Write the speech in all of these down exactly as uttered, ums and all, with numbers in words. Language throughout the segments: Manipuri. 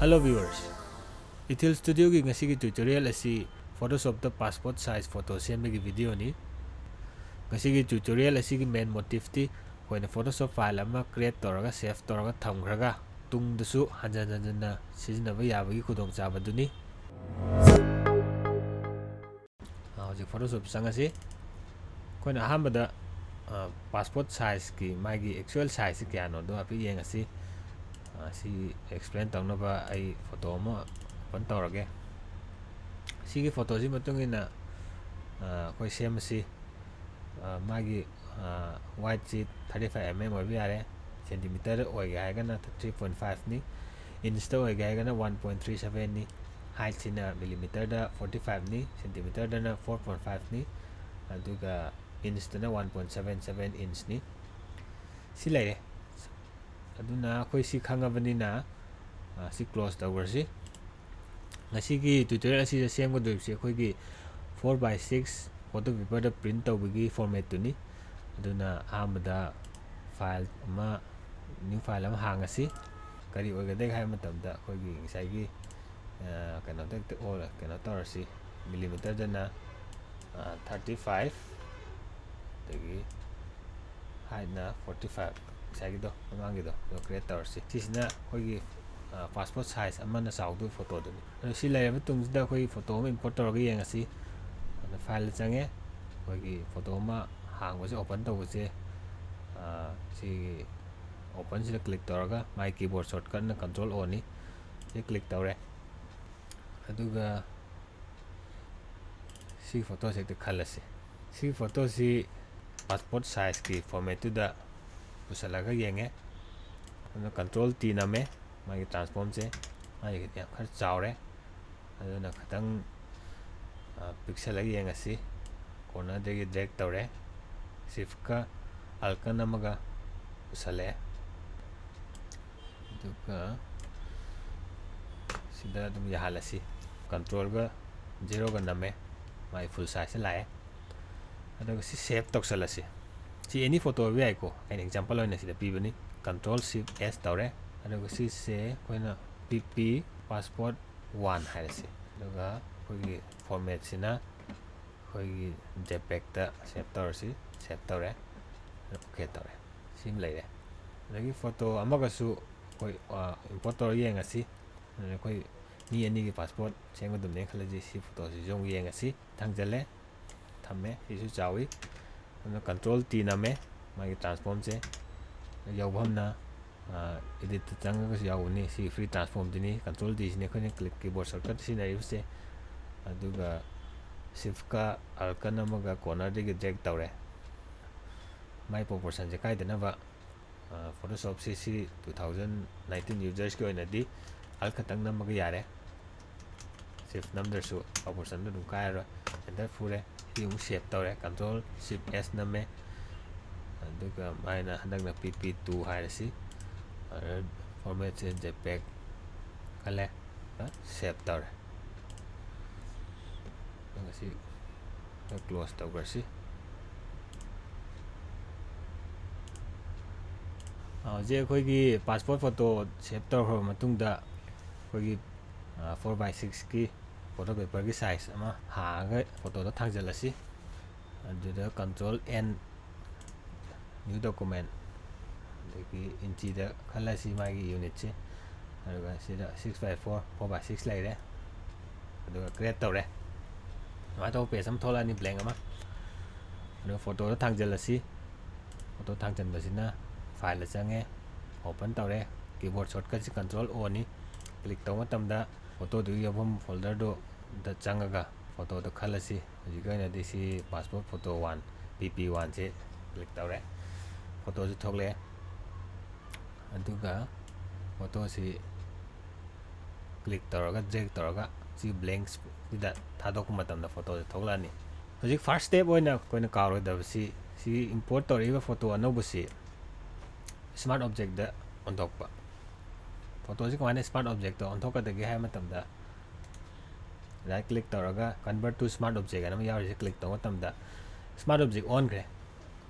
Hello viewers, Ethel Studioꯒꯤ ꯉꯁꯤꯒꯤ tutorial ꯑꯁꯤ Photoshopꯇ passport size photo ꯁꯦꯝꯕꯒꯤ videoꯅꯤ꯫ ꯉꯁꯤꯒꯤ tutorial ꯑꯁꯤꯒꯤ main motiveꯇꯤ ꯑꯩꯈꯣꯏꯅ Photoshop file ꯑꯃ create ꯇꯧꯔꯒ save ꯇꯧꯔꯒ ꯊꯝꯈ꯭ꯔꯒ ꯇꯨꯡꯗꯁꯨ ꯍꯟꯖꯟ ꯍꯟꯖꯟꯅ ꯁꯤꯖꯤꯟꯅꯕ ꯌꯥꯕꯒꯤ ꯈꯨꯗꯣꯡꯆꯥꯕꯗꯨꯅꯤ꯫ ꯑꯥ, ꯍꯧꯖꯤꯛ Photoshop ꯆꯪꯉꯁꯤ꯫ ꯑꯩꯈꯣꯏꯅ ꯑꯍꯥꯟꯕꯗ, ꯑꯥ, passport sizeꯀꯤ ꯃꯥꯒꯤ actual sizeꯁꯤ ꯀꯌꯥꯅꯣꯗꯣ ꯍꯥꯏꯐꯦꯠ ꯌꯦꯡꯉꯁꯤ꯫ ꯑꯥ, ꯁꯤ explain ꯇꯧꯅꯕ ꯑꯩ photo ꯑꯃ open ꯇꯧꯔꯒꯦ꯫ ꯁꯤꯒꯤ photoꯁꯤ ꯃꯇꯨꯡ ꯏꯟꯅ, ꯑꯥ, ꯑꯩꯈꯣꯏ ꯁꯦꯝꯃꯁꯤ꯫ ꯑꯥ, ꯃꯥꯒꯤ, ꯑꯥ, widthꯁꯤ thirty five M M ꯑꯣꯏꯕ ꯌꯥꯔꯦ꯫ Centimeter ꯑꯣꯏꯒꯦ ꯍꯥꯏꯔꯒꯅ three point fiveꯅꯤ꯫ Inchꯇ ꯑꯣꯏꯒꯦ ꯍꯥꯏꯔꯒꯅ one point three sevenꯅꯤ꯫ Heightꯁꯤꯅ millimeterꯗ forty fiveꯅꯤ, centimeterꯗꯅ four point fiveꯅꯤ, ꯑꯗꯨꯒ inchꯇꯅ one point seven seven inchꯅꯤ꯫ ꯁꯤ ꯂꯩꯔꯦ꯫ ꯑꯗꯨꯅ ꯑꯩꯈꯣꯏ ꯁꯤ ꯈꯪꯉꯕꯅꯤꯅ, ꯑꯥ, ꯁꯤ close ꯇꯧꯈ꯭ꯔꯁꯤ꯫ ꯉꯁꯤꯒꯤ tutorial ꯑꯁꯤꯗ ꯁꯦꯝꯒꯗꯣꯔꯤꯕꯁꯤ ꯑꯩꯈꯣꯏꯒꯤ four by six photo paperꯗ print ꯇꯧꯕꯒꯤ formatꯇꯨꯅꯤ꯫ ꯑꯗꯨꯅ ꯑꯍꯥꯟꯕꯗ file ꯑꯃ, new file ꯑꯃ ꯍꯥꯡꯉꯁꯤ꯫ ꯀꯔꯤ ꯑꯣꯏꯒꯗꯒꯦ ꯍꯥꯏꯕ ꯃꯇꯝꯗ ꯑꯩꯈꯣꯏꯒꯤ ꯉꯁꯥꯏꯒꯤ, ꯑ, ꯀꯩꯅꯣꯗ ꯍꯦꯛꯇ ꯑꯣꯜ-, ꯀꯩꯅꯣ ꯇꯧꯔꯁꯤ꯫ Millimeterꯗꯅ, ꯑ, thirty five, ꯑꯗꯒꯤ heightꯅ forty five, ꯉꯁꯥꯏꯒꯤꯗꯣ, ꯃꯃꯥꯡꯒꯤꯗꯣ, ꯑꯗꯣ create ꯇꯧꯔꯁꯤ꯫ ꯁꯤꯁꯤꯅ ꯑꯩꯈꯣꯏꯒꯤ, ꯑ, passport size ꯑꯃꯅ ꯆꯥꯎꯗꯣꯏ photoꯗꯨꯅꯤ꯫ ꯑꯗꯣ ꯁꯤ ꯂꯩꯔꯕ ꯃꯇꯨꯡꯁꯤꯗ ꯑꯩꯈꯣꯏꯒꯤ photo ꯑꯃ import ꯇꯧꯔꯒ ꯌꯦꯡꯉꯁꯤ꯫ ꯑꯗ fileꯗ ꯆꯪꯉꯦ꯫ ꯑꯩꯈꯣꯏꯒꯤ photo ꯑꯃ ꯍꯥꯡꯕꯁꯦ, open ꯇꯧꯕꯁꯦ, ꯑ, ꯁꯤꯒꯤ openꯁꯤꯗ click ꯇꯧꯔꯒ ꯃꯥꯒꯤ keyboard shortcutꯅ control Oꯅꯤ꯫ ꯁꯤ click ꯇꯧꯔꯦ꯫ ꯑꯗꯨꯒ ꯁꯤ photoꯁꯦ ꯍꯦꯛꯇ ꯈꯜꯂꯁꯤ꯫ ꯁꯤ photoꯁꯤ passport sizeꯀꯤ formatꯇꯨꯗ ꯄꯨꯁꯜꯂꯒ ꯌꯦꯡꯉꯦ꯫ ꯑꯗꯨꯅ control T ꯅꯝꯃꯦ, ꯃꯥꯒꯤ transformꯁꯦ꯫ ꯃꯥꯒꯤ ꯌꯥꯝ ꯈꯔ ꯆꯥꯎꯔꯦ꯫ ꯑꯗꯨꯅ ꯈꯤꯇꯪ, ꯑ, ꯄꯤꯛꯁꯜꯂꯒ ꯌꯦꯡꯉꯁꯤ꯫ Cornerꯗꯒꯤ drag ꯇꯧꯔꯦ꯫ Shiftꯀ Altꯀ ꯅꯝꯃꯒ ꯄꯨꯁꯜꯂꯛꯑꯦ꯫ ꯑꯗꯨꯒ ꯁꯤꯗ ꯑꯗꯨꯝ ꯌꯥꯍꯜꯂꯁꯤ꯫ Controlꯒ zeroꯒ ꯅꯝꯃꯦ, ꯃꯥꯒꯤ full sizeꯁꯦ ꯂꯥꯛꯑꯦ꯫ ꯑꯗꯨꯒ ꯁꯤ save ꯇꯧꯁꯜꯂꯁꯤ꯫ ꯁꯤ any photo ꯑꯣꯏꯕ ꯌꯥꯏꯀꯣ, ꯑꯩꯅ example ꯑꯣꯏꯅ ꯁꯤꯗ ꯄꯤꯕꯅꯤ꯫ Control Shift S ꯇꯧꯔꯦ꯫ ꯑꯗꯨꯒ ꯁꯤꯁꯦ ꯑꯩꯈꯣꯏꯅ P P passport one ꯍꯥꯏꯔꯁꯤ꯫ ꯑꯗꯨꯒ ꯑꯩꯈꯣꯏꯒꯤ formatꯁꯤꯅ ꯑꯩꯈꯣꯏꯒꯤ JPEGꯇ save ꯇꯧꯔꯁꯤ꯫ Save ꯇꯧꯔꯦ꯫ OK ꯇꯧꯔꯦ꯫ ꯁꯤꯃ ꯂꯩꯔꯦ꯫ ꯑꯗꯒꯤ photo ꯑꯃꯒꯁꯨ ꯑꯩꯈꯣꯏ import ꯇꯧꯔ ꯌꯦꯡꯉꯁꯤ꯫ ꯑꯗꯨꯅ ꯑꯩꯈꯣꯏ ꯃꯤ ꯑꯅꯤꯒꯤ passport ꯁꯦꯝꯒꯗꯕꯅꯦꯅ ꯈꯜꯂꯁꯤ꯫ ꯁꯤ photoꯁꯤꯁꯨ ꯑꯃꯨꯛ ꯌꯦꯡꯉꯁꯤ꯫ ꯊꯥꯡꯖꯜꯂꯦ꯫ ꯊꯝꯃꯦ꯫ ꯁꯤꯁꯨ ꯆꯥꯎꯏ꯫ ꯑꯗꯨꯅ control T ꯅꯝꯃꯦ꯫ ꯃꯥꯒꯤ transformꯁꯦ ꯌꯥꯎꯐꯝꯅ, editꯇ ꯆꯪꯉꯒꯁꯨ ꯌꯥꯎꯕꯅꯤ꯫ ꯁꯤ free transformꯗꯨꯅꯤ꯫ Control Tꯁꯤꯅꯤ ꯑꯩꯈꯣꯏꯅ click keyboard shortcut ꯁꯤꯖꯤꯟꯅꯔꯤꯕꯁꯦ꯫ ꯑꯗꯨꯒ shiftꯀ Altꯀ ꯅꯝꯃꯒ cornerꯗꯒꯤ drag ꯇꯧꯔꯦ꯫ ꯃꯥꯏ proportionꯁꯦ ꯀꯥꯏꯗꯅꯕ꯫ Photoshopꯁꯤ ꯁꯤ two thousand nineteen usersꯀꯤ ꯑꯣꯏꯅꯗꯤ Alt ꯈꯛꯇꯪ ꯅꯝꯃꯒ ꯌꯥꯔꯦ꯫ Shift ꯅꯝꯗ꯭ꯔꯁꯨ proportionꯗꯣ ꯑꯗꯨꯝ ꯀꯥꯏꯔꯔꯣꯏ꯫ Enter ꯐꯨꯔꯦ꯫ ꯁꯤ ꯑꯃꯨꯛ save ꯇꯧꯔꯦ꯫ Control Shift S ꯅꯝꯃꯦ꯫ ꯑꯗꯨꯒ ꯃꯥꯏꯅ ꯍꯟꯗꯛꯅ P P two ꯍꯥꯏꯔꯁꯤ꯫ Formatꯁꯦ JPEG ꯈꯜꯂꯦ꯫ Save ꯇꯧꯔꯦ꯫ ꯑꯗꯨꯒ ꯁꯤ close ꯇꯧꯈ꯭ꯔꯁꯤ꯫ ꯍꯧꯖꯤꯛ ꯑꯩꯈꯣꯏꯒꯤ passport photo save ꯇꯧꯈ꯭ꯔꯕ ꯃꯇꯨꯡꯗ ꯑꯩꯈꯣꯏꯒꯤ four by sixꯀꯤ photo paperꯒꯤ size ꯑꯃ ꯍꯥꯡꯉꯒ photoꯗꯣ ꯊꯥꯡꯖꯜꯂꯁꯤ꯫ ꯑꯗꯨꯗ control N, new document, ꯑꯗꯒꯤ ꯏꯟꯆꯤꯗ ꯈꯜꯂꯁꯤ ꯃꯥꯒꯤ unitꯁꯦ꯫ ꯑꯗꯨꯒ ꯁꯤꯗ six by four, four by six ꯂꯩꯔꯦ꯫ ꯑꯗꯨꯒ create ꯇꯧꯔꯦ꯫ ꯑꯗꯨꯃꯥꯏꯅ ꯇꯧꯕ page ꯑꯃ ꯊꯣꯛꯂꯛꯑꯅꯤ, blank ꯑꯃ꯫ ꯑꯗꯨꯒ photoꯗ ꯊꯥꯡꯖꯜꯂꯁꯤ꯫ Photo ꯊꯥꯡꯖꯟꯕꯁꯤꯅ fileꯗ ꯆꯪꯉꯦ, open ꯇꯧꯔꯦ꯫ Keyboard shortcutꯁꯤ control Oꯅꯤ꯫ Click ꯇꯧꯕ ꯃꯇꯝꯗ photoꯗꯨꯒꯤ ꯌꯥꯎꯐꯝ folderꯗꯨꯗ ꯆꯪꯉꯒ photoꯗꯣ ꯈꯜꯂꯁꯤ꯫ ꯍꯧꯖꯤꯛꯀꯤ ꯑꯣꯏꯅꯗꯤ ꯁꯤ passport photo one, P P oneꯁꯦ click ꯇꯧꯔꯦ꯫ Photoꯁꯤ ꯊꯣꯛꯂꯛꯑꯦ꯫ ꯑꯗꯨꯒ photoꯁꯤ click ꯇꯧꯔꯒ drag ꯇꯧꯔꯒ ꯁꯤ blankꯁꯤꯗ ꯊꯥꯗꯣꯛꯄ ꯃꯇꯝꯗ photoꯁꯦ ꯊꯣꯛꯂꯛꯑꯅꯤ꯫ ꯍꯧꯖꯤꯛ first step ꯑꯣꯏꯅ ꯑꯩꯈꯣꯏꯅ ꯀꯥꯎꯔꯣꯏꯗꯕꯁꯤ, ꯁꯤ import ꯇꯧꯔꯛꯏꯕ photo ꯑꯅꯧꯕꯁꯤ smart objectꯇ ꯑꯣꯟꯊꯣꯛꯄ꯫ Photoꯁꯤ ꯀꯃꯥꯏꯅ smart objectꯇ ꯑꯣꯟꯊꯣꯛꯀꯗꯒꯦ ꯍꯥꯏꯕ ꯃꯇꯝꯗ, right click ꯇꯧꯔꯒ convert to smart object ꯍꯥꯏꯅ ꯑꯃ ꯌꯥꯎꯔꯤꯁꯦ click ꯇꯧꯕ ꯃꯇꯝꯗ smart object ꯑꯣꯟꯈ꯭ꯔꯦ꯫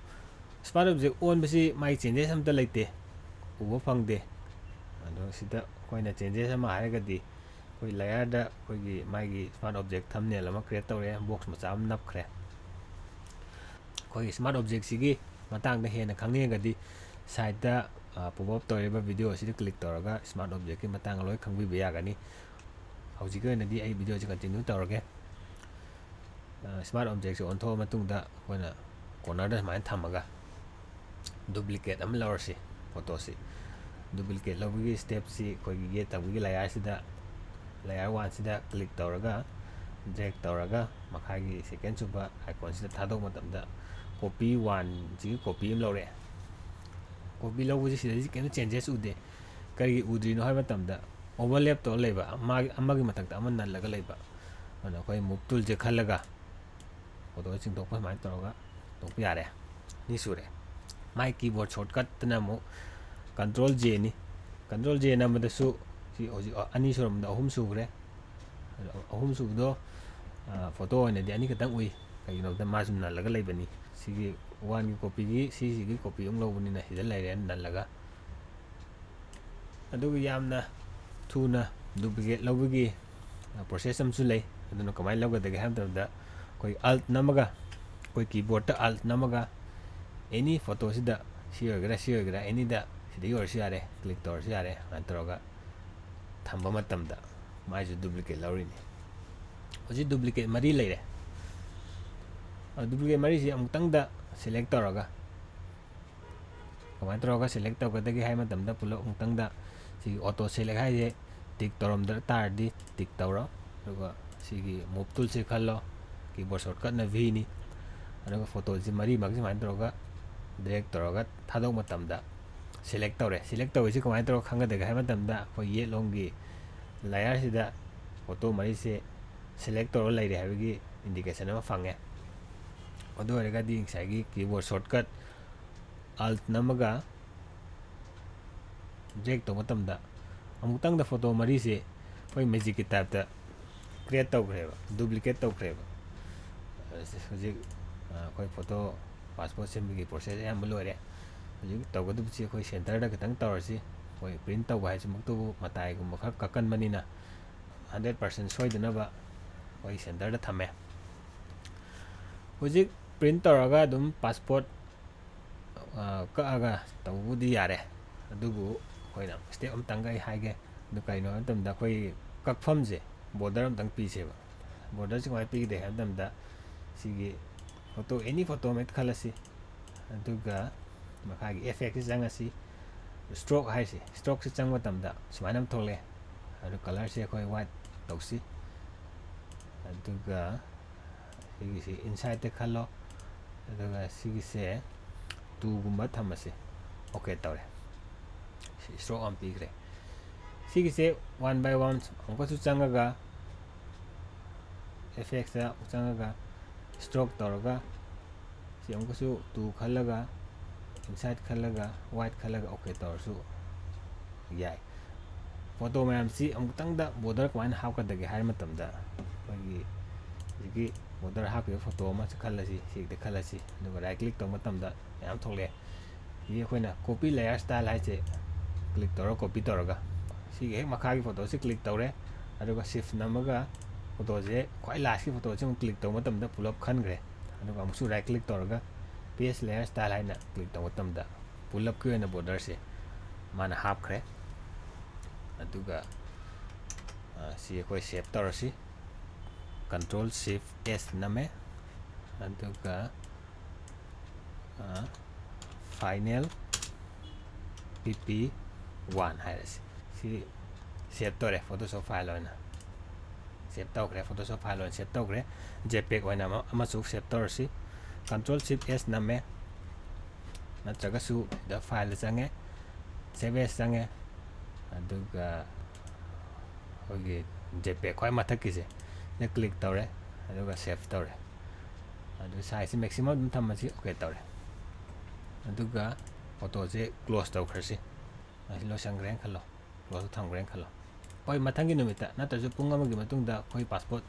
Smart object ꯑꯣꯟꯕꯁꯤ ꯃꯥꯒꯤ changes ꯑꯝꯇ ꯂꯩꯇꯦ, ꯎꯕ ꯐꯪꯗꯦ꯫ ꯑꯗꯣ ꯁꯤꯗ ꯑꯩꯈꯣꯏꯅ changes ꯑꯃ ꯍꯥꯏꯔꯒꯗꯤ, ꯑꯩꯈꯣꯏ layerꯗ ꯑꯩꯈꯣꯏꯒꯤ ꯃꯥꯒꯤ smart object thumbnail ꯑꯃ create ꯇꯧꯔꯦ, box ꯃꯆꯥ ꯑꯃ ꯅꯞꯈ꯭ꯔꯦ꯫ ꯑꯩꯈꯣꯏꯒꯤ smart objectꯁꯤꯒꯤ ꯃꯇꯥꯡꯗ ꯍꯦꯟꯅ ꯈꯪꯅꯤꯡꯉꯒꯗꯤ, sideꯇ pop up ꯇꯧꯔꯤꯕ video ꯑꯁꯤꯗ click ꯇꯧꯔꯒ smart objectꯀꯤ ꯃꯇꯥꯡꯗ ꯂꯣꯏ ꯈꯪꯕꯤꯕ ꯌꯥꯒꯅꯤ꯫ ꯍꯧꯖꯤꯛꯀꯤ ꯑꯣꯏꯅꯗꯤ ꯑꯩ videoꯁꯤ continue ꯇꯧꯔꯒꯦ꯫ Smart objectꯁꯦ ꯑꯣꯟꯊꯣꯛꯑ ꯃꯇꯨꯡꯗ, ꯑꯩꯈꯣꯏꯅ cornerꯗ ꯁꯨꯃꯥꯏꯅ ꯊꯝꯃꯒ duplicate ꯑꯃ ꯂꯧꯔꯁꯤ꯫ Photoꯁꯤ duplicate ꯂꯧꯕꯒꯤ stepꯁꯤ ꯑꯩꯈꯣꯏꯒꯤ ꯌꯦꯠ ꯊꯪꯕꯒꯤ layerꯁꯤꯗ, layer oneꯁꯤꯗ click ꯇꯧꯔꯒ, drag ꯇꯧꯔꯒ, ꯃꯈꯥꯒꯤ second ꯁꯨꯕ iconꯁꯤꯗ ꯊꯥꯗꯣꯛꯄ ꯃꯇꯝꯗ, copy oneꯁꯤꯒꯤ copy ꯑꯃ ꯂꯧꯔꯛꯑꯦ꯫ Copy ꯂꯧꯕꯁꯤ ꯁꯤꯗꯗꯤ ꯀꯩꯝꯇ changes ꯎꯗꯦ꯫ ꯀꯔꯤꯒꯤ ꯎꯗ꯭ꯔꯤꯅꯣ ꯍꯥꯏꯕ ꯃꯇꯝꯗ, overlap ꯇꯧꯔ ꯂꯩꯕ, ꯃꯥꯒꯤ, ꯑꯃꯒꯤ ꯃꯊꯛꯇ ꯑꯃ ꯅꯜꯂꯒ ꯂꯩꯕ꯫ ꯑꯗꯨꯅ ꯑꯩꯈꯣꯏ move toolꯁꯦ ꯈꯜꯂꯒ, photo ꯆꯤꯡꯊꯣꯛꯄ ꯁꯨꯃꯥꯏꯅ ꯇꯧꯔꯒ ꯇꯧꯕ ꯌꯥꯔꯦ꯫ ꯑꯅꯤ ꯁꯨꯔꯦ꯫ ꯃꯥꯏ keyboard shortcutꯇꯅ ꯑꯃꯨꯛ control Jꯅꯤ꯫ Control J ꯅꯝꯕꯗꯁꯨ ꯁꯤ ꯍꯧꯖꯤꯛ ꯑꯅꯤ ꯁꯨꯔꯝꯕꯗ ꯑꯍꯨꯝ ꯁꯨꯈ꯭ꯔꯦ꯫ ꯑꯗꯣ ꯑꯍꯨꯝ ꯁꯨꯕꯗꯣ, photo ꯑꯣꯏꯅꯗꯤ ꯑꯅꯤꯈꯛꯇꯪ ꯎꯏ꯫ ꯀꯩꯒꯤꯅꯣ ꯍꯥꯏꯕꯗ ꯃꯥꯁꯨ ꯅꯜꯂꯒ ꯂꯩꯕꯅꯤ꯫ ꯁꯤꯒꯤ oneꯒꯤ copyꯒꯤ, ꯁꯤꯁꯤꯒꯤ copy ꯑꯃꯨꯛ ꯂꯧꯕꯅꯤꯅ ꯁꯤꯗ ꯂꯩꯔꯦ ꯅꯜꯂꯒ꯫ ꯑꯗꯨꯒ ꯌꯥꯝꯅ ꯊꯨꯅ duplicate ꯂꯧꯕꯒꯤ process ꯑꯃꯁꯨ ꯂꯩ꯫ ꯑꯗꯨꯅ ꯀꯃꯥꯏꯅ ꯂꯧꯒꯗꯒꯦ ꯍꯥꯏꯕ ꯃꯇꯝꯗ, ꯑꯩꯈꯣꯏ Alt ꯅꯝꯃꯒ, ꯑꯩꯈꯣꯏ keyboardꯇ Alt ꯅꯝꯃꯒ, any photoꯁꯤꯗ, ꯁꯤ ꯑꯣꯏꯒꯦꯔꯥ, ꯁꯤ ꯑꯣꯏꯒꯦꯔꯥ, anyꯗ, ꯁꯤꯗꯒꯤ ꯑꯣꯏꯔꯁꯨ ꯌꯥꯔꯦ, click ꯇꯧꯔꯁꯨ ꯌꯥꯔꯦ꯫ ꯑꯗꯨꯃꯥꯏꯅ ꯇꯧꯔꯒ ꯊꯝꯕ ꯃꯇꯝꯗ ꯃꯥꯏꯁꯨ duplicate ꯂꯧꯔꯤꯅꯤ꯫ ꯍꯧꯖꯤꯛ duplicate ꯃꯔꯤ ꯂꯩꯔꯦ꯫ Duplicate ꯃꯔꯤꯁꯤ ꯑꯃꯨꯛꯇꯪꯗ select ꯇꯧꯔꯒ, ꯀꯃꯥꯏꯅ ꯇꯧꯔꯒ select ꯇꯧꯒꯗꯒꯦ ꯍꯥꯏꯕ ꯃꯇꯝꯗ, ꯄꯨꯂꯞ ꯑꯃꯨꯛꯇꯪꯗ ꯁꯤꯒꯤ auto select ꯍꯥꯏꯁꯦ tick ꯇꯧꯔꯝꯗ ꯇꯥꯔꯗꯤ tick ꯇꯧꯔꯣ꯫ ꯑꯗꯨꯒ ꯁꯤꯒꯤ move toolꯁꯦ ꯈꯜꯂꯣ, keyboard shortcutꯅ Vꯅꯤ꯫ ꯑꯗꯨꯒ photoꯁꯤ ꯃꯔꯤꯃꯛ ꯁꯨꯃꯥꯏꯅ ꯇꯧꯔꯒ drag ꯇꯧꯔꯒ ꯊꯥꯗꯣꯛ ꯃꯇꯝꯗ select ꯇꯧꯔꯦ꯫ Select ꯇꯧꯔꯤꯁꯤ ꯀꯃꯥꯏꯅ ꯇꯧꯔꯒ ꯈꯪꯒꯗꯒꯦ ꯍꯥꯏꯕ ꯃꯇꯝꯗ, ꯑꯩꯈꯣꯏ ꯌꯦꯠꯂꯣꯝꯒꯤ layerꯁꯤꯗ photo ꯃꯔꯤꯁꯦ select ꯇꯧꯔꯒ ꯂꯩꯔꯦ ꯍꯥꯏꯕꯒꯤ indication ꯑꯃ ꯐꯪꯉꯦ꯫ ꯑꯗꯨ ꯑꯣꯏꯔꯒꯗꯤ ꯉꯁꯥꯏꯒꯤ keyboard shortcut Alt ꯅꯝꯃꯒ drag ꯇꯧꯕ ꯃꯇꯝꯗ, ꯑꯃꯨꯛꯇꯪꯗ photo ꯃꯔꯤꯁꯦ ꯑꯩꯈꯣꯏ magicꯀꯤ typeꯇ create ꯇꯧꯈ꯭ꯔꯦꯕ, duplicate ꯇꯧꯈ꯭ꯔꯦꯕ꯫ ꯍꯧꯖꯤꯛ, ꯑ, ꯑꯩꯈꯣꯏ photo passport ꯁꯦꯝꯕꯒꯤ process ꯑꯌꯥꯝꯕ ꯂꯣꯏꯔꯦ꯫ ꯍꯧꯖꯤꯛ ꯇꯧꯒꯗꯕꯁꯤ ꯑꯩꯈꯣꯏ centreꯗ ꯈꯤꯇꯪ ꯇꯧꯔꯁꯤ꯫ ꯑꯩꯈꯣꯏ ꯄ꯭ꯔꯤꯟ ꯇꯧꯕ ꯍꯥꯏꯁꯤꯃꯛꯇꯕꯨ ꯃꯇꯥꯏꯒꯨꯝꯕ ꯈꯔ ꯀꯛꯀꯟꯕꯅꯤꯅ, ꯍꯟꯗ꯭ꯔꯦꯠ ꯄꯥꯔꯁꯦꯟ ꯁꯣꯏꯗꯅꯕ ꯑꯩꯈꯣꯏ ꯁꯦꯟꯇꯔꯗ ꯊꯝꯃꯦ꯫ ꯍꯧꯖꯤꯛ ꯄ꯭ꯔꯤꯟ ꯇꯧꯔꯒ ꯑꯗꯨꯝ ꯄꯥꯁꯄꯣꯔꯠ ꯀꯛꯑꯒ ꯇꯧꯕꯕꯨꯗꯤ ꯌꯥꯔꯦ, ꯑꯗꯨꯕꯨ ꯑꯩꯈꯣꯏꯅ ꯁ꯭ꯇꯦꯞ ꯑꯃꯇꯪꯒ ꯑꯩ ꯍꯥꯏꯒꯦ꯫ ꯑꯗꯨ ꯀꯩꯅꯣ ꯍꯥꯏꯕ ꯃꯇꯝꯗ, ꯑꯩꯈꯣꯏ ꯀꯛꯐꯝꯁꯦ ꯕꯣꯔꯗꯔ ꯑꯃꯇꯪ ꯄꯤꯁꯦꯕ꯫ ꯕꯣꯔꯗꯔꯁꯤ ꯀꯃꯥꯏꯅ ꯄꯤꯒꯗꯦ ꯍꯥꯏꯕ ꯃꯇꯝꯗ, ꯁꯤꯒꯤ ꯐꯣꯇꯣ, ꯑꯦꯅꯤ ꯐꯣꯇꯣ ꯑꯃ ꯍꯦꯛꯇ ꯈꯜꯂꯁꯤ, ꯑꯗꯨꯒ ꯃꯈꯥꯒꯤ ꯏꯐꯦꯛꯁꯤ ꯆꯪꯉꯁꯤ꯫ ꯁ꯭ꯇ꯭ꯔꯣꯛ ꯍꯥꯏꯁꯤ, ꯁ꯭ꯇ꯭ꯔꯣꯛꯁꯤ ꯆꯪꯕ ꯃꯇꯝꯗ ꯁꯨꯃꯥꯏꯅ ꯑꯃ ꯊꯣꯛꯂꯛꯑꯦ꯫ ꯑꯗꯨ ꯀꯂꯔꯁꯦ ꯑꯩꯈꯣꯏ ꯋꯥꯏꯠ ꯇꯧꯁꯤ, ꯑꯗꯨꯒ ꯁꯤꯒꯤꯁꯤ ꯏꯟꯁꯥꯏꯠꯇ ꯈꯜꯂꯣ, ꯑꯗꯨꯒ ꯁꯤꯒꯤꯁꯦ ꯇꯨꯒꯨꯝꯕ ꯊꯝꯃꯁꯤ꯫ ꯑꯣꯀꯦ ꯇꯧꯔꯦ꯫ ꯁꯤ ꯁ꯭ꯇ꯭ꯔꯣꯛ ꯑꯃ ꯄꯤꯈ꯭ꯔꯦ꯫ ꯁꯤꯒꯤꯁꯦ ꯋꯥꯟ ꯕꯥꯏ ꯋꯥꯟ ꯑꯃꯨꯛꯀꯁꯨ ꯆꯪꯉꯒ, ꯏꯐꯦꯛꯁꯇ ꯑꯃꯨꯛ ꯆꯪꯉꯒ, ꯁ꯭ꯇ꯭ꯔꯣꯛ ꯇꯧꯔꯒ, ꯁꯤ ꯑꯃꯨꯛꯀꯁꯨ ꯇꯨ ꯈꯜꯂꯒ, ꯏꯟꯁꯥꯏꯠ ꯈꯜꯂꯒ, ꯋꯥꯏꯠ ꯈꯜꯂꯒ ꯑꯣꯀꯦ ꯇꯧꯔꯁꯨ ꯌꯥꯏ꯫ ꯐꯣꯇꯣ ꯃꯌꯥꯝꯁꯤ ꯑꯃꯨꯛꯇꯪꯗ ꯕꯣꯔꯗꯔ ꯀꯃꯥꯏꯅ ꯍꯥꯞꯀꯗꯒꯦ ꯍꯥꯏꯕ ꯃꯇꯝꯗ, ꯑꯩꯈꯣꯏꯒꯤ ꯍꯧꯖꯤꯛꯀꯤ ꯕꯣꯔꯗꯔ ꯍꯥꯞꯈꯤꯕ ꯐꯣꯇꯣ ꯑꯃꯁꯨ ꯈꯜꯂꯁꯤ, ꯁꯤꯗ ꯈꯜꯂꯁꯤ, ꯑꯗꯨꯒ ꯔꯥꯏꯠ ꯀ꯭ꯂꯤꯛ ꯇꯧꯕ ꯃꯇꯝꯗ ꯃꯌꯥꯝ ꯊꯣꯛꯂꯛꯑꯦ꯫ ꯁꯤꯗꯤ ꯑꯩꯈꯣꯏꯅ ꯀꯣꯄꯤ ꯂꯦꯌꯔ ꯁ꯭ꯇꯥꯏꯜ ꯍꯥꯏꯁꯦ ꯀ꯭ꯂꯤꯛ ꯇꯧꯔꯒ, ꯀꯣꯄꯤ ꯇꯧꯔꯒ, ꯁꯤꯒꯤ ꯍꯦꯛ ꯃꯈꯥꯒꯤ ꯐꯣꯇꯣꯁꯤ ꯀ꯭ꯂꯤꯛ ꯇꯧꯔꯦ, ꯑꯗꯨꯒ ꯁꯤꯐ ꯅꯝꯃꯒ ꯐꯣꯇꯣꯁꯦ, ꯈ꯭ꯋꯥꯏ ꯂꯥꯁꯀꯤ ꯐꯣꯇꯣꯁꯦ ꯑꯃꯨꯛ ꯀ꯭ꯂꯤꯛ ꯇꯧꯕ ꯃꯇꯝꯗ ꯄꯨꯂꯞ ꯈꯟꯈ꯭ꯔꯦ꯫ ꯑꯗꯨꯒ ꯑꯃꯨꯛꯁꯨ ꯔꯥꯏꯠ ꯀ꯭ꯂꯤꯛ ꯇꯧꯔꯒ ꯄꯦꯖ ꯂꯦꯌꯔ ꯁ꯭ꯇꯥꯏꯜ ꯍꯥꯏꯅ ꯀ꯭ꯂꯤꯛ ꯇꯧꯕ ꯃꯇꯝꯗ ꯄꯨꯂꯞꯀꯤ ꯑꯣꯏꯅ ꯕꯣꯔꯗꯔꯁꯦ ꯃꯥꯅ ꯍꯥꯞꯈ꯭ꯔꯦ꯫ ꯑꯗꯨꯒ, ꯑ, ꯁꯤ ꯑꯩꯈꯣꯏ ꯁꯦꯞ ꯇꯧꯔꯁꯤ꯫ ꯀꯟꯇ꯭ꯔꯣꯜ ꯁꯤꯐ ꯑꯦꯁ ꯅꯝꯃꯦ, ꯑꯗꯨꯒ ꯐꯥꯏꯅꯦꯜ ꯄꯤ ꯄꯤ ꯋꯥꯟ ꯍꯥꯏꯔꯁꯤ꯫ ꯁꯤ ꯁꯦꯞ ꯇꯧꯔꯦ, ꯐꯣꯇꯣꯁꯣꯞ ꯐꯥꯏꯜ ꯑꯣꯏꯅ ꯁꯦꯞ ꯇꯧꯈ꯭ꯔꯦ꯫ ꯐꯣꯇꯣꯁꯣꯞ ꯐꯥꯏꯜ ꯑꯣꯏꯅ ꯁꯦꯞ ꯇꯧꯈ꯭ꯔꯦ꯫ ꯖꯦꯄꯦꯛ ꯑꯣꯏꯅ ꯑꯃ, ꯑꯃꯁꯨ ꯁꯦꯞ ꯇꯧꯔꯁꯤ꯫ ꯀꯟꯇ꯭ꯔꯣꯜ ꯁꯤꯐ ꯑꯦꯁ ꯅꯝꯃꯦ, ꯅꯠꯇ꯭ꯔꯒꯁꯨ ꯁꯤꯗ ꯐꯥꯏꯜꯗ ꯆꯪꯉꯦ, ꯁꯦꯞ ꯑꯦꯁ ꯆꯪꯉꯦ, ꯑꯗꯨꯒ ꯑꯩꯈꯣꯏꯒꯤ ꯖꯦꯄꯦꯛ ꯈ꯭ꯋꯥꯏ ꯃꯊꯛꯀꯤꯁꯦ ꯁꯤꯗ ꯀ꯭ꯂꯤꯛ ꯇꯧꯔꯦ, ꯑꯗꯨꯒ ꯁꯦꯞ ꯇꯧꯔꯦ꯫ ꯑꯗꯨ ꯁꯥꯏꯖꯁꯤ ꯃꯦꯛꯁꯤꯃꯝ ꯑꯗꯨꯝ ꯊꯝꯃꯁꯤ, ꯑꯣꯀꯦ ꯇꯧꯔꯦ꯫ ꯑꯗꯨꯒ ꯐꯣꯇꯣꯁꯦ ꯀ꯭ꯂꯣꯖ ꯇꯧꯈ꯭ꯔꯁꯤ꯫ ꯑꯁꯤ ꯂꯣꯏꯁꯟꯈ꯭ꯔꯦꯅ ꯈꯜꯂꯣ, ꯀ꯭ꯂꯣꯖ ꯊꯝꯈ꯭ꯔꯦꯅ ꯈꯜꯂꯣ꯫ ꯍꯣꯏ, ꯃꯊꯪꯒꯤ ꯅꯨꯃꯤꯠꯇ ꯅꯠꯇ꯭ꯔꯁꯨ ꯄꯨꯡ ꯑꯃꯒꯤ ꯃꯇꯨꯡꯗ ꯑꯩꯈꯣꯏ ꯄꯥꯁꯄꯣꯔꯠ,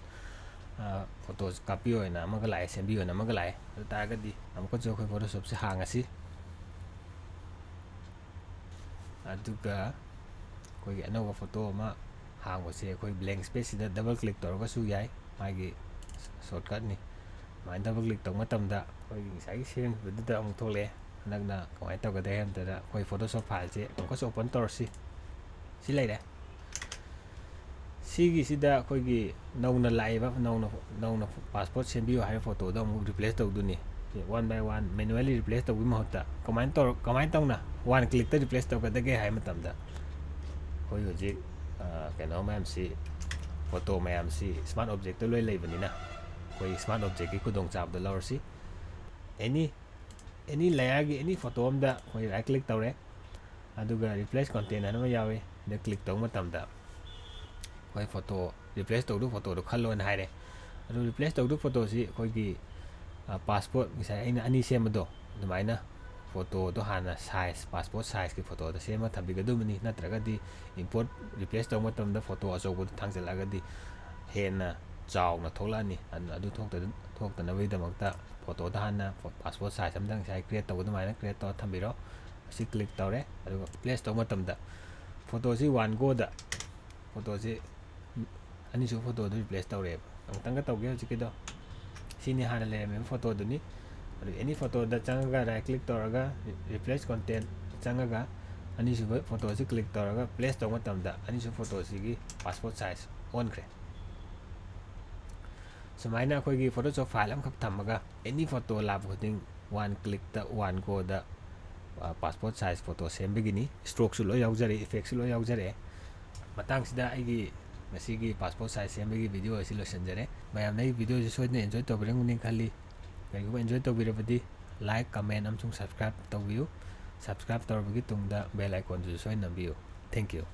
ꯑ, ꯐꯣꯇꯣ ꯀꯥꯞꯄꯤꯌꯣꯅ ꯑꯃꯒ ꯂꯥꯛꯑꯦ, ꯁꯦꯝꯕꯤꯌꯣꯅ ꯑꯃꯒ ꯂꯥꯛꯑꯦ꯫ ꯑꯗꯨ ꯇꯥꯔꯒꯗꯤ ꯑꯃꯨꯛꯀꯁꯨ ꯑꯩꯈꯣꯏ ꯐꯣꯇꯣꯁꯣꯞꯁꯦ ꯍꯥꯡꯉꯁꯤ꯫ ꯑꯗꯨꯒ ꯑꯩꯈꯣꯏꯒꯤ ꯑꯅꯧꯕ ꯐꯣꯇꯣ ꯑꯃ ꯍꯥꯡꯕꯁꯦ ꯑꯩꯈꯣꯏ blank space ꯁꯤꯗ double click ꯇꯧꯔꯒꯁꯨ ꯌꯥꯏ, ꯃꯥꯒꯤ shortcut ꯅꯤ꯫ ꯑꯗꯨꯃꯥꯏꯅ double click ꯇꯧꯕ ꯃꯇꯝꯗ ꯑꯩꯈꯣꯏꯒꯤ ꯉꯁꯥꯏꯒꯤ ꯁꯦꯝꯈꯤꯕꯗꯨꯗ ꯑꯃꯨꯛ ꯊꯣꯛꯂꯛꯑꯦ꯫ ꯍꯟꯗꯛꯅ ꯀꯃꯥꯏꯅ ꯇꯧꯒꯗꯒꯦ ꯍꯥꯏꯕ ꯃꯇꯝꯗ ꯑꯩꯈꯣꯏ Photoshop file ꯁꯦ ꯑꯃꯨꯛꯀꯁꯨ open ꯇꯧꯔꯁꯤ꯫ ꯁꯤ ꯂꯩꯔꯦ꯫ ꯁꯤꯒꯤꯁꯤꯗ ꯑꯩꯈꯣꯏꯒꯤ ꯅꯧꯅ ꯂꯥꯛꯏꯕ, ꯅꯧꯅ, ꯅꯧꯅ passport ꯁꯦꯝꯕꯤꯌꯨ ꯍꯥꯏꯕ ꯐꯣꯇꯣꯗꯣ ꯑꯃꯨꯛ replace ꯇꯧꯗꯣꯏꯅꯤ꯫ One by one manually replace ꯇꯧꯕꯒꯤ ꯃꯍꯨꯠꯇ ꯀꯃꯥꯏꯅ ꯇꯧꯔ-, ꯀꯃꯥꯏꯅ ꯇꯧꯅ one click ꯇ replace ꯇꯧꯒꯗꯒꯦ ꯍꯥꯏꯕ ꯃꯇꯝꯗ, ꯑꯩꯈꯣꯏ ꯍꯧꯖꯤꯛ, ꯑ, ꯀꯩꯅꯣ ꯃꯌꯥꯝꯁꯤ, ꯐꯣꯇꯣ ꯃꯌꯥꯝꯁꯤ smart object ꯇ ꯂꯣꯏ ꯂꯩꯕꯅꯤꯅ, ꯑꯩꯈꯣꯏ smart object ꯀꯤ ꯈꯨꯗꯣꯡꯆꯥꯕꯗꯣ ꯂꯧꯔꯁꯤ꯫ Any, any layer ꯒꯤ any ꯐꯣꯇꯣ ꯑꯝꯗ ꯑꯩꯈꯣꯏ right click ꯇꯧꯔꯦ, ꯑꯗꯨꯒ replace content ꯍꯥꯏꯅ ꯑꯃ ꯌꯥꯎꯏ꯫ ꯁꯤꯗ click ꯇꯧꯕ ꯃꯇꯝꯗ ꯑꯩꯈꯣꯏ ꯐꯣꯇꯣ replace ꯇꯧꯗꯧ ꯐꯣꯇꯣꯗꯣ ꯈꯜꯂꯣꯅ ꯍꯥꯏꯔꯦ꯫ ꯑꯗꯨ replace ꯇꯧꯗꯧ ꯐꯣꯇꯣꯁꯤ ꯑꯩꯈꯣꯏꯒꯤ, ꯑ, passport, ꯉꯁꯥꯏ ꯑꯩꯅ ꯑꯅꯤ ꯁꯦꯝꯕꯗꯣ, ꯑꯗꯨꯃꯥꯏꯅ ꯐꯣꯇꯣꯗꯣ ꯍꯥꯟꯅ size, passport size ꯀꯤ ꯐꯣꯇꯣꯗ ꯁꯦꯝꯃ ꯊꯝꯕꯤꯒꯗꯕꯅꯤ, ꯅꯠꯇ꯭ꯔꯒꯗꯤ import, replace ꯇꯧꯕ ꯃꯇꯝꯗ ꯐꯣꯇꯣ ꯑꯆꯧꯕꯗꯣ ꯊꯥꯡꯖꯜꯂꯛꯑꯒꯗꯤ ꯍꯦꯟꯅ ꯆꯥꯎꯅ ꯊꯣꯛꯂꯛꯑꯅꯤ꯫ ꯑꯗꯨ, ꯑꯗꯨ ꯊꯣꯛꯇ-, ꯊꯣꯛꯇꯅꯕꯒꯤꯗꯃꯛꯇ ꯐꯣꯇꯣꯗ ꯍꯥꯟꯅ ꯐꯣ-, passport size ꯑꯝꯇꯪ ꯉꯁꯥꯏ create ꯇꯧꯕ ꯑꯗꯨꯃꯥꯏꯅ create ꯇꯧꯔ ꯊꯝꯕꯤꯔꯣ꯫ ꯑꯁꯤ click ꯇꯧꯔꯦ, ꯑꯗꯨꯒ replace ꯇꯧꯕ ꯃꯇꯝꯗ ꯐꯣꯇꯣꯁꯤ one go ꯗ, ꯐꯣꯇꯣꯁꯤ ꯑꯅꯤꯁꯨꯕ ꯐꯣꯇꯣꯗꯨ replace ꯇꯧꯔꯦꯕ꯫ ꯑꯃꯨꯛꯇꯪꯒ ꯇꯧꯒꯦ ꯍꯧꯖꯤꯛꯀꯤꯗꯣ꯫ ꯁꯤꯅꯤ ꯍꯥꯟꯅ ꯂꯩꯔꯝꯃꯤꯕ ꯐꯣꯇꯣꯗꯨꯅꯤ꯫ ꯑꯗꯨ any ꯐꯣꯇꯣꯗ ꯆꯪꯉꯒ right click ꯇꯧꯔꯒ re-, replace content ꯆꯪꯉꯒ ꯑꯅꯤꯁꯨꯕ ꯐꯣꯇꯣꯁꯤ click ꯇꯧꯔꯒ place ꯇꯧꯕ ꯃꯇꯝꯗ ꯑꯅꯤꯁꯨꯕ ꯐꯣꯇꯣꯁꯤꯒꯤ passport size ꯑꯣꯟꯈ꯭ꯔꯦ꯫ ꯁꯨꯃꯥꯏꯅ ꯑꯩꯈꯣꯏꯒꯤ Photoshop file ꯑꯃꯈꯛ ꯊꯝꯃꯒ any ꯐꯣꯇꯣ ꯂꯥꯛꯄ ꯈꯨꯗꯤꯡ one click ꯇ one go ꯗ, ꯑ, passport size ꯐꯣꯇꯣ ꯁꯦꯝꯕꯒꯤꯅꯤ꯫ Stroke ꯁꯨ ꯂꯣꯏ ꯌꯥꯎꯖꯔꯦ, effect ꯁꯨ ꯂꯣꯏ ꯌꯥꯎꯖꯔꯦ꯫ ꯃꯇꯥꯡꯁꯤꯗ ꯑꯩꯒꯤ ꯉꯁꯤꯒꯤ passport size ꯁꯦꯝꯕꯒꯤ video ꯑꯁꯤ ꯂꯣꯏꯁꯤꯟꯖꯔꯦ꯫ ꯃꯌꯥꯝꯅ ꯑꯩꯒꯤ video ꯁꯤ ꯁꯣꯏꯗꯅ enjoy ꯇꯧꯕꯤꯔꯝꯒꯅꯤ ꯈꯜꯂꯤ꯫ ꯀꯔꯤꯒꯨꯝꯕ enjoy ꯇꯧꯕꯤꯔꯕꯗꯤ like, comment ꯑꯃꯁꯨꯡ subscribe ꯇꯧꯕꯤꯌꯨ꯫ Subscribe ꯇꯧꯔꯕꯒꯤ ꯇꯨꯡꯗ bell icon ꯗꯨꯁꯨ ꯁꯣꯏꯗꯅ ꯅꯝꯕꯤꯌꯨ꯫ Thank you꯫